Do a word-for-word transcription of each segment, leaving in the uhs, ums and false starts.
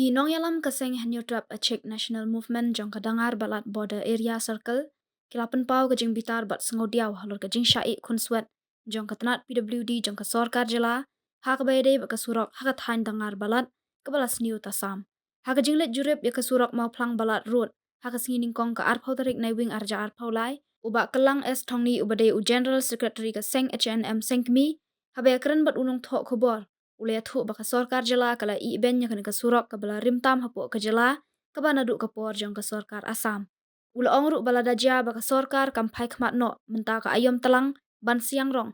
Ki nongïalam ka seng Hynñiewtrep Achik National Movement jong ka Dangar Balat Border Area Circle ki la pynpaw ka jingbitar bad sngewdiaw halor ka jingshah ïeh khunswet jong ka tnat P W D jong ka sorkar jylla ha kaba ïadei bad ka surok ha ka thaiñ Dangar Balat kaba la sniew tasam. Ha ka jingleit jurip ïa ka surok Mawphlang Balat Road ha ka sngi nyngkong ka arphew tarik Naiwieng arhajar arphew lai, u Bah Kellang S Thongni uba dei u General Secretary ka seng H N M Sengkmie, haba ïakren bad u nongthoh khubor, u la ïathuh ba ka sorkar jylla ka la ibeiñ ïa kane ka surok kaba la rim tam hapoh ka jylla kaba naduh ka por jong ka sorkar Assam. U la ong ruh ba lada jia ba ka sorkar kam phai khmat noh mynta ka aïom tlang ban siang rong,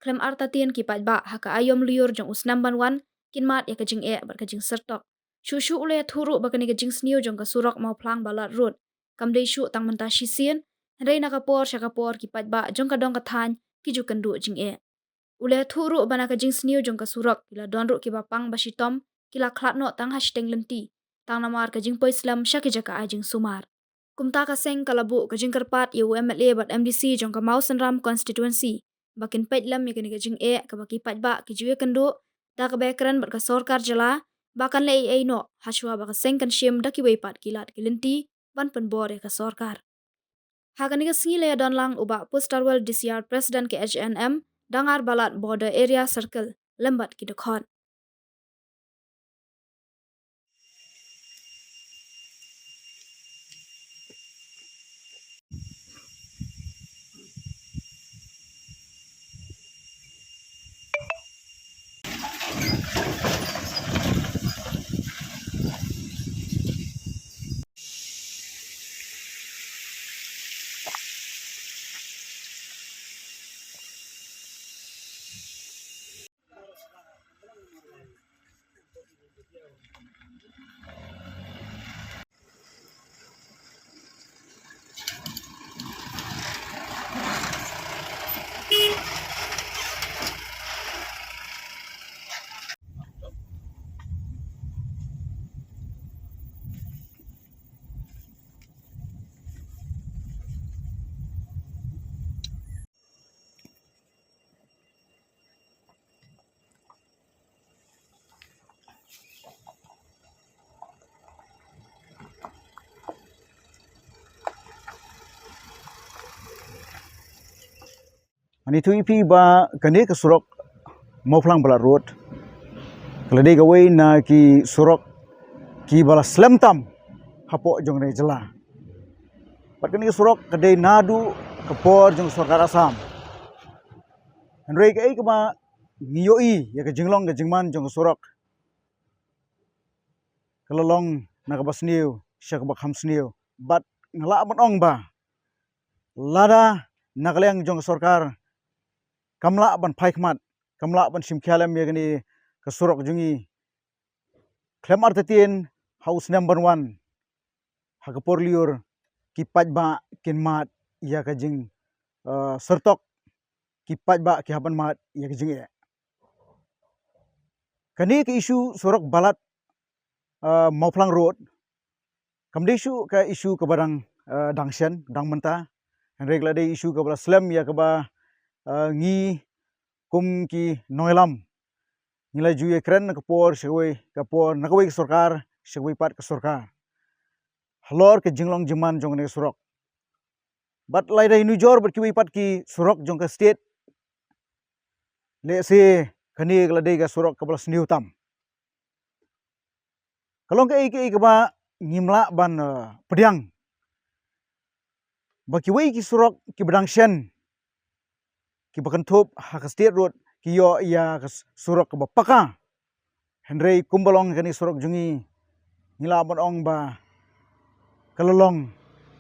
khlem artatien ki paidbah ha ka aïom lyiur jong u snem ban wan kin mad ïa ka jingeh bad ka jingsyrtok. Shuh shuh u la ïathuh ruh ba kane ka jingsniew jong ka surok Mawphlang Balat Road kam dei shuh tang mynta shisien, hynrei na ka por sha ka por ki paidbah jong ka dong ka thaiñ ki ju kynduh jingeh. U la ïathuh ruh ba na ka jingsniew jong ka surok ki la don ruh kiba pang ba shitom ki la khlad noh tang ha shiteng lynti, tang namar ka jingpoi slem sha ki jaka ai jingsumar. Kumta ka seng ka la buh ka jingkyrpad ïa u M L A bad M D C jong ka Mawsynram constituency ba kin peit lem ïa kane ka jingeh kaba ki paidbah ki ju ïakynduh, da kaba ïakren bad ka sorkar jylla ba kan leh ei ei noh hashwa ba ka seng kan shim da kiwei pat ki lad ki lynti ban pynbor ïa ka sorkar. Ha kane ka sngi la ïadon lang u Bah Pustarwell Disiar, President ka H N M Dangar Balat Border Area Circle, lem bad ki dkhot. Ngan ïathuh ïa phi ba kane ka surok Mawphlang Balat Road ka la dei kawei na ki surok kiba la slem tam hapoh jong ka jylla. Bad kane ka surok ka dei naduh ka por jong ka sorkar Assam. Hynrei kaei kaba ngi ïohi ïa ka jinglong ka jingman jong ka surok ka la long na kaba sniew sha kaba kham sniew. Bad nga lah ban ong ba lada na ka liang jong ka sorkar kam lah ban phai khmat, kam lah ban shim khia lem ïa kane ka surok jong ngi, khlem artatien ha u snem ban wan, ha ka por lyiur, ki paidbah kin mad ïa ka jing, eh, syrtok, ki paidbah ki hap ban mad ïa ka jingeh. Kane ka issue surok Balat, eh, Mawphlang Road kam dei shuh ka issue kaba dang, eh, dang shen dang mynta. Hynrei ka la dei issue kaba la slem ïa kaba, eh, ngi kum ki nongïalam ngi la ju ïakren na ka por sha kawei ka por, na kawei ka sorkar sha kawei pat ka sorkar halor ka jinglong jingman jong kane ka surok. Bad lada ngi nujor bad kiwei pat ki surok jong ka state, lehse kane ka la dei ka surok kaba la sniew tam. Ka long kaei kaei kaba ngim lah ban, eh, pdiang ba kiwei ki surok kiba dang shen, kiba kynthup ha ka state road, ki ïoh ïa ka s-, surok kaba paka. Hynrei kumba long kane surok jong ngi, ngi lah ban ong ba ka la long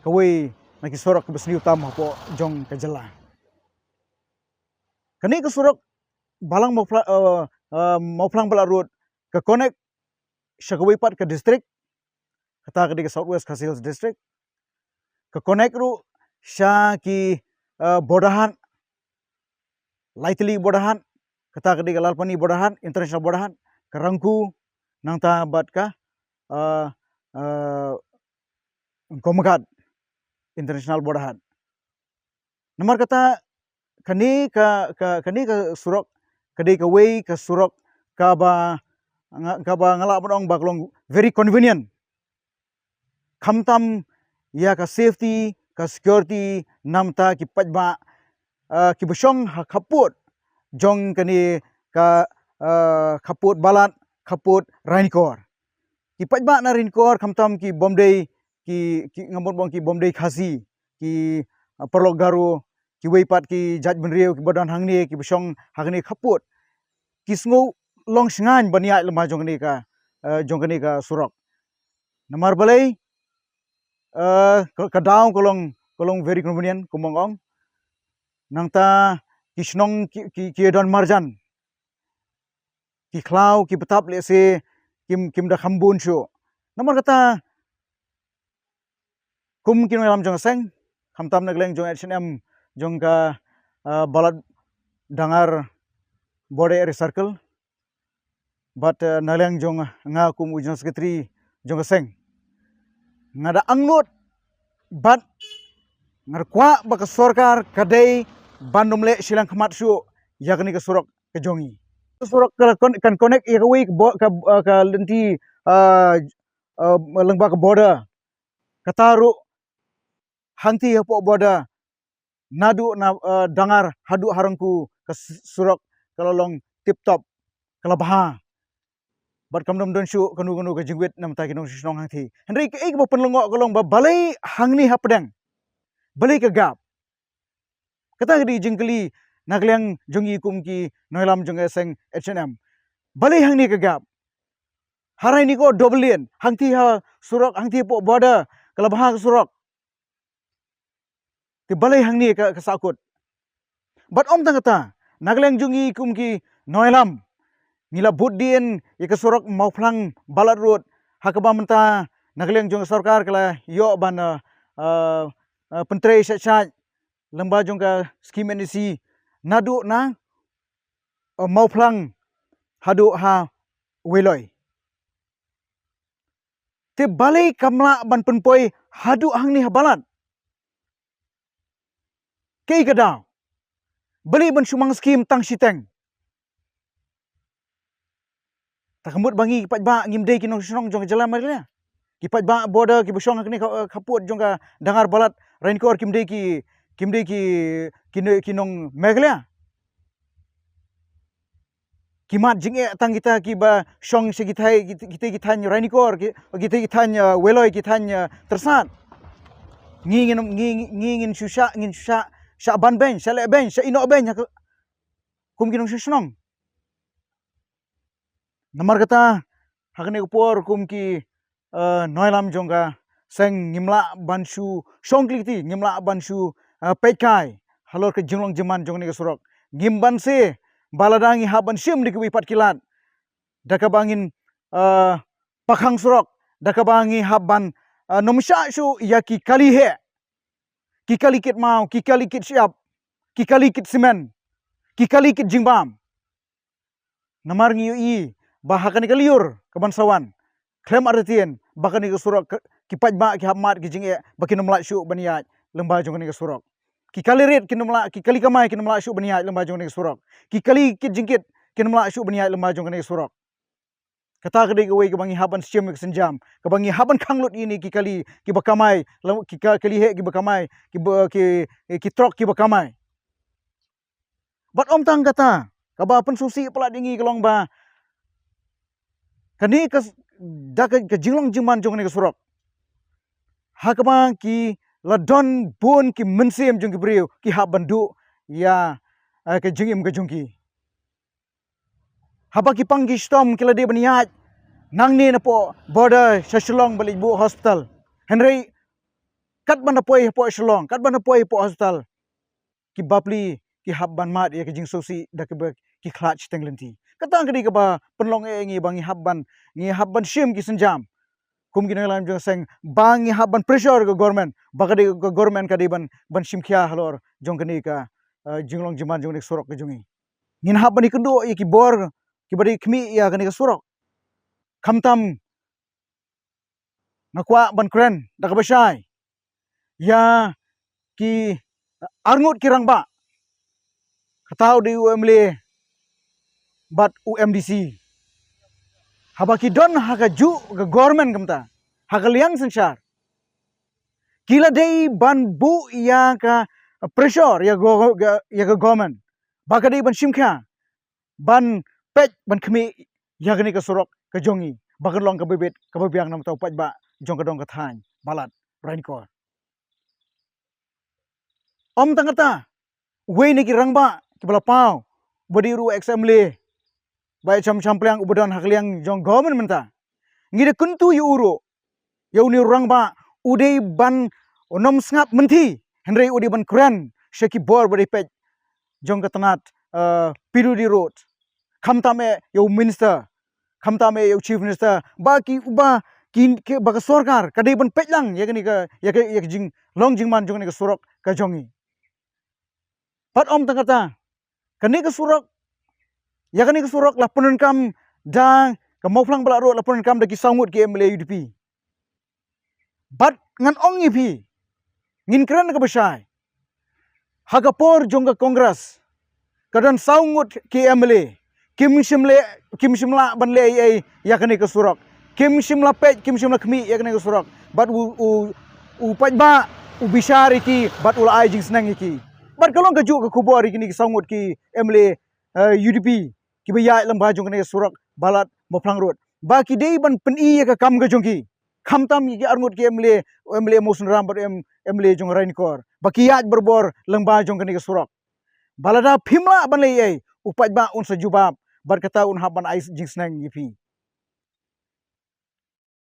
kawei na ki surok kiba sniew tam hapoh jong ka jylla. Kane ka surok Balang Mawphla-, eh, eh, Mawphlang Balat Road ka connect sha kawei pat ka district, kata ka dei ka South West Khasi Hills District. Ka connect ruh sha ki, eh, border haat, lai tylli border haat, kata ka dei ka Lalpani border haat, international border haat, ka Rangku, nangta bad ka, eh, eh, Gomaghat international border haat. Namar kata kane ka, ka, kane ka surok ka dei kawei ka surok kaba nga, kaba nga lah ban ong ba ka long very convenient. Khamtam ïa ka safety, ka security namar ki paidbah, uh, kiba shong ha khappud jong kane ka, uh, khappud Balat, khappud Ranikor. Ki paidbah na Ranikor khamtam ki bym dei ki, ki nga mut ba ong ki bym dei Khasi, ki, uh, paralok Garo, kiwei pat ki jaitbynriew kiba don hangne kiba shong ha kane khappud. Ki sngew long shngaiñ ban ïaid lyngba jong kane ka, uh, jong kane ka surok. Namar balei, uh, ka, ka daw ka long, ka long very convenient, kumba nga ong. Nangta ki shnong ki, ki, ki don marjan. Ki khlaw, ki btap lehse kim, kim da kham bun shuh. Namar kata, kum ki nongïalam jong ka seng, khamtam na ka liang jong H N M jong ka, uh, Balat Dangar Border Area Circle, bad, uh, na liang jong nga kum u General Secretary jong ka seng, nga da angnud bad nga da kwah ba ka sorkar ka dei ban ym leh shiliang khmat shuh ïa kane ka surok ka jong ngi. Ka surok ka kon-, kan connect ïa kawei ka bo-, ka, uh, ka lynti, uh, uh, lyngba ka border. Kata ruh hangtei hapoh border, naduh na, uh, Dangar haduh ha Rangku ka s-, surok ka la long tip top, ka la bha. Bad kam dang don shuh kano kano ka jingwit namar ki nongshong shnong hangtei. Hynrei kaei kaba pynlyngngoh ka long ba balei hangne hapdeng, balei ka gap? Kata ka dei jingkylli na ka liang jong ngi kum ki nongïalam jong ka seng H N M. Balei hangne ka gap? Ha Ranikor double lane, hangtei ha surok, hangtei hapoh border ka la bha ka surok. Te balei hangne ka, ka sahkut? Bad ym tang kata, na ka liang jong ngi kum ki nongïalam, ngi la bud dien ïa ka surok Mawphlang Balat Road, ha kaba mynta na ka liang jong ka sorkar ka la ïoh ban, uh, uh, uh, pyntrei shait shait lyngba jong ka skim N E C, naduh na, uh, Mawphlang haduh ha Weiloi. Te balei kam lah ban pynpoi haduh hangne ha Balat? Kaei ka daw? Balei ban shu mang skim tang shiteng? Ta ka mut ba ngi ki paidbah ngim dei ki nongshong shnong jong ka jylla Meghalaya. Ki paidbah border kiba shong ha kane ka, eh, khappud jong ka Dangar Balat Ranikor kim dei ki, kim dei ki, ki no-, ki nong Meghalaya. Ki mad jingeh tang kita kiba shong sha ki thaiñ, ki, kita ki thaiñ Ranikor, ki, kita ki thaiñ, eh, Weiloi, ki thaiñ, eh, Tyrsad. Ngi ngin, ngi, ngi ngin shu shah, ngin shu shah, shah ban beiñ, shah leh beiñ, shah ïehnoh beiñ, ha ka, kum ki nongshong shnong. Namar kata, ha kane ka por kum ki, eh, nongïalam jong ka seng ngim lah ban shu shong kli kti, ngim lah ban shu, eh, peit kai halor ka jinglong jingman jong kane ka surok. Ngim banse ba lada ngi hap ban shim da kiwei pat ki lad, da kaba ngin, eh, pakhang surok, da kaba ngi hap ban, eh, nym shah shuh ïa ki kali heh, ki kali kit maw, ki kali kit shyiap, ki kali kit simen, ki kali kit jingbam. Namar ngi ïohi ba ha kane ka lyiur kaban sa wan, khlem artatien ba kane ka surok ka, ki paidbah ki hap mad ki jingeh ba kin ym lah shuh ban ïaid lyngba jong kane ka surok. Ki kali rit kin ym lah, ki kali kamai kin ym lah shuh ban ïaid lyngba jong kane ka surok. Ki kali kit jingkit kin ym lah shuh ban ïaid lyngba jong kane ka surok. Kata ka dei kawei kaba ngi hap ban shim ka sienjam, kaba ngi hap ban khang lut ïa kine ki kali kiba kamai, la-, ki ka-, kali heh kiba kamai, kiba, ki, ki trok kiba kamai. Bad ym tang kata, kaba pynsngewsih palat ïa ngi ka long ba kane ka s-, da ka, ka jinglong jingman jong kane ka surok, ha kaba ki la don bun ki mynsiem jong ki briew ki hap ban duh ïa, eh, ka jingim ka jong ki. Haba ki pang ki shitom ki la dei ban ïaid nangne napoh border sha Shillong ban leit buh hospital. Hynrei katba ngi poi hapoh Shillong, katba ngi poi hapoh hospital, ki bapli ki hap ban mad ïa ka jingsngewsih da kaba ki khlad shiteng lynti. Kata ka dei kaba pynlong ïa ngi ba ngi hap ban, ngi hap ban shim ki sienjam kum ki nongïalam jong ka seng, ba ngi hap ban pressure ka government, ba ka dei ka government ka dei ban, ban shim khia halor jong kane ka, eh, jinglong jingman jong kane ka surok ka jong ngi. Ngin hap ban ïakynduh ïa ki bor kiba dei khmih ïa kane ka surok. Khamtam nga kwah ban kren da kaba shai ïa ki arngut ki rangbah, kata u dei u M L A bad u M D C. Haba ki don ha ka juh ka government kumta, ha ka liang synshar, ki la dei ban buh ïa ka pressure ïa ka go-, ïa ka government ba ka dei ban shim khia ban peit ban khmih ïa kane ka surok ka jong ngi ba kan long kaba bit kaba biang namar u paidbah jong ka dong ka thaiñ Balat Ranikor. Ym tang kata, uwei na ki rangbah kiba la paw, uba dei ruh ex M L A, Bah Ïacham Shampliang, uba don ha ka liang jong government mynta, ngi da kyntu ïa u ruh, ïa une u rangbah, u dei ban, um sngap mynthi, hynrei u dei ban kren sha ki bor ba dei peit jong ka tnat, eh, P W D road. Khamtam eh ïa u minister, khamtam eh ïa u chief minister, ba ki, ba ki, ki, ba ka sorkar ka dei ban peit lang ïa kane ka, ïa ka, ïa ka jinglong jingman jong kane ka surok ka jong ngi. Bad ym tang kata, kane ka surok, ïa kane ka surok la pyndonkam da ka Mawphlang Balat road, la pyndonkam da ki saw ngut ki M L A U D P. Bad ngan ong ïa phi, ngin kren kaba shai, ha ka por jong ka Congress, ka don saw ngut ki M L A, kim shym leh, kim shym lah ban leh ei ei ïa kane ka surok, kim shym la peit, kim shym la khmih ïa kane ka surok. Bad u, u, u paidbah u bishar ïa ki bad u la ai jingsneng ïa ki. Bad ka long ka juh ka khubor ïa kine ki saw ngut ki M L A, eh, U D P, kiba ïaid lyngba jong kane ka surok Balat Mawphlang road, ba ki dei ban pyni ïa ka kam ka jong ki, khamtam ïa ki arngut ki M L A, M L A Mawsynram bad M-, M L A jong Ranikor, ba ki ïaid barabor lyngba jong kane ka surok. Ba lada phim lah ban leh ei ei, u paidbah un sa jubab, bad kata un hap ban ai jingsneng ïa phi.